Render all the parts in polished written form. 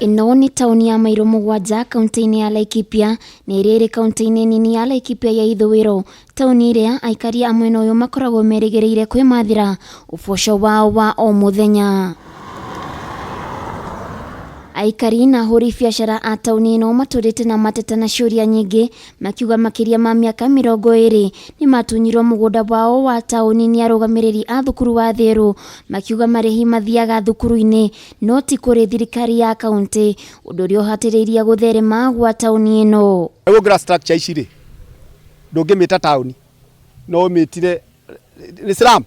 Ĩno nĩ taũni ya mairo mũgwanja kaunti-inĩ ya Laikipia na ĩrĩa ĩrĩ kaunti-inĩ nini ya Laikipia ya ithũĩro, taũni ĩrĩa aikari a mwena ũyũ makoragwo merĩgĩrĩire kwĩmathĩra ũboco wao wa o mũthenya. Aikari na ahũri biacara a taũni ĩno matũrĩte na mateta na ciũria nyingĩ makiuga makĩria ma mĩaka 20 nĩ matunyirwo mũgũnda wao wa taũni nĩ arũgamĩrĩri a thukuru wa Thĩrũ makiuga marĩhi mathiaga thukuru-inĩ no ti kũrĩ thirikari ya kaunti ũndũ ũrĩa ũhatĩrĩirie gũtherema gwa taũni ĩno. Rĩu ũngĩrora structure ici rĩ, ndũngĩmĩta taũni, no ũmĩtire nĩ slum,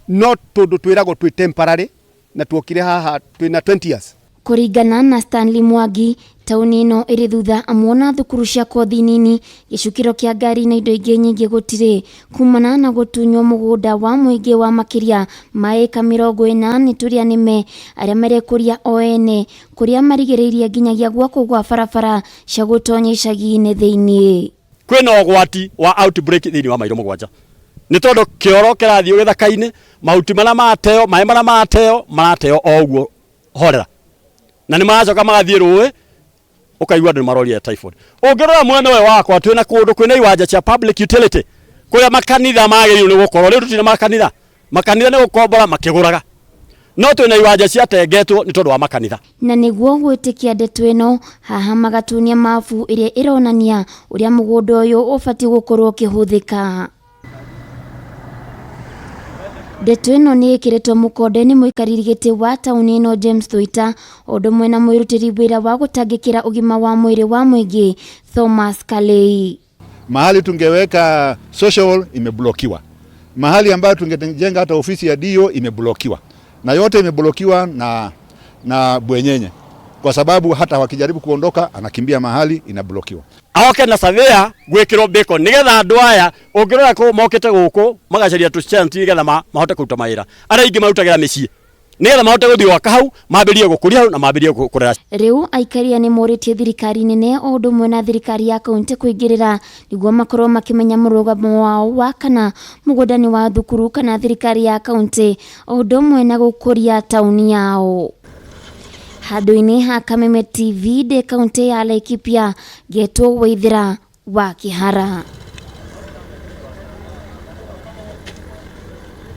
no tondũ twĩragwo twĩ temporary na tuokire haha twĩna 20 years. Kũringana na Stanley Mwangi, taũni ĩno ĩrĩ thutha amu ona thukuru cia kothi nini, gĩcukĩro kĩa ngari na indo ingĩ nyingĩ gũtirĩ kumana na gũtunywo mũgũnda wa mũingĩ wa makĩria ma ĩka 40 nĩ tũrĩa nĩme arĩa marekũria o ene kũrĩa marigĩrĩirie nginyagia gwakwo gwa barabara cia gũtonya icagi-inĩ thĩiniĩ. Kwĩna ũgwati wa outbreak thĩinĩ wa mairo mũgwanja nĩ tondũ kĩoro kĩrathiĩ gĩthaka-inĩ, mahuti marĩa marateo, maĩ marĩa marateo, marateo o ũguo horera, na nĩ maracoka magathiĩ rũĩ, ũkaigua andũ nĩ marorire typhoid. Ũngĩrora mwena ũyũ wakwa twĩna kũndũ kwĩna iwanja cia public utility kũrĩa makanitha magĩrĩirwo nĩ gũkorwo. Rĩu tũtirĩ na makanitha, makanitha nĩ gũkombora makĩgũraga, no twĩna iwanja ciatengetwo nĩ tondũ wa makanitha. Na nĩguo gwĩtĩkia ndeto ĩno, haha magatuonia mabu ĩrĩa ĩronania ũrĩa mũgũnda ũyũ ũbatiĩ gũkorwo ũkĩhũthĩka. Ndeto ĩno nĩ ĩkĩrĩtwo mũkonde nĩ mũikarĩri gĩtĩ wa taũni ĩno James Thuita, o ũndũ ũmwe na mwĩrutĩri wĩra wa gũtangĩkĩra ũgima wa mwĩrĩ wa mũingĩ Thomas Kalei. Mahali tungeweka social imeblokiwa, mahali ambayo tungejenga hata ofisi ya DO imeblokiwa, na yote imeblokiwa na bwenyenye, kwa sababu hata wakijaribu kuondoka anakimbia mahali inablokiwa. Aoke na surveyor gwikirwo bacon nigetha andu aya ungirora ko mokite guku magacaria tucenti nigetha mahote kuruta mawira aria ingi marutagira miciĩ nigetha mahote guthii gwaka hau mambirie gukuria hau na mambirie kurera. Rĩu aikaria nĩ morĩtie thirikari nene o ũndũ ũmwe na thirikari ya kaunti kũingĩrĩra nĩguo makorwo makĩmenya mũrũgamo wao wa kana mũgũnda nĩ wa thukuru kana thirikari ya kaunti o ũndũ ũmwe na gũkũria taũni yao. Handũ-inĩ ha Kameme TV ndĩ kaunti ya Laikipia ngetwo Waithĩra wa Kĩhara.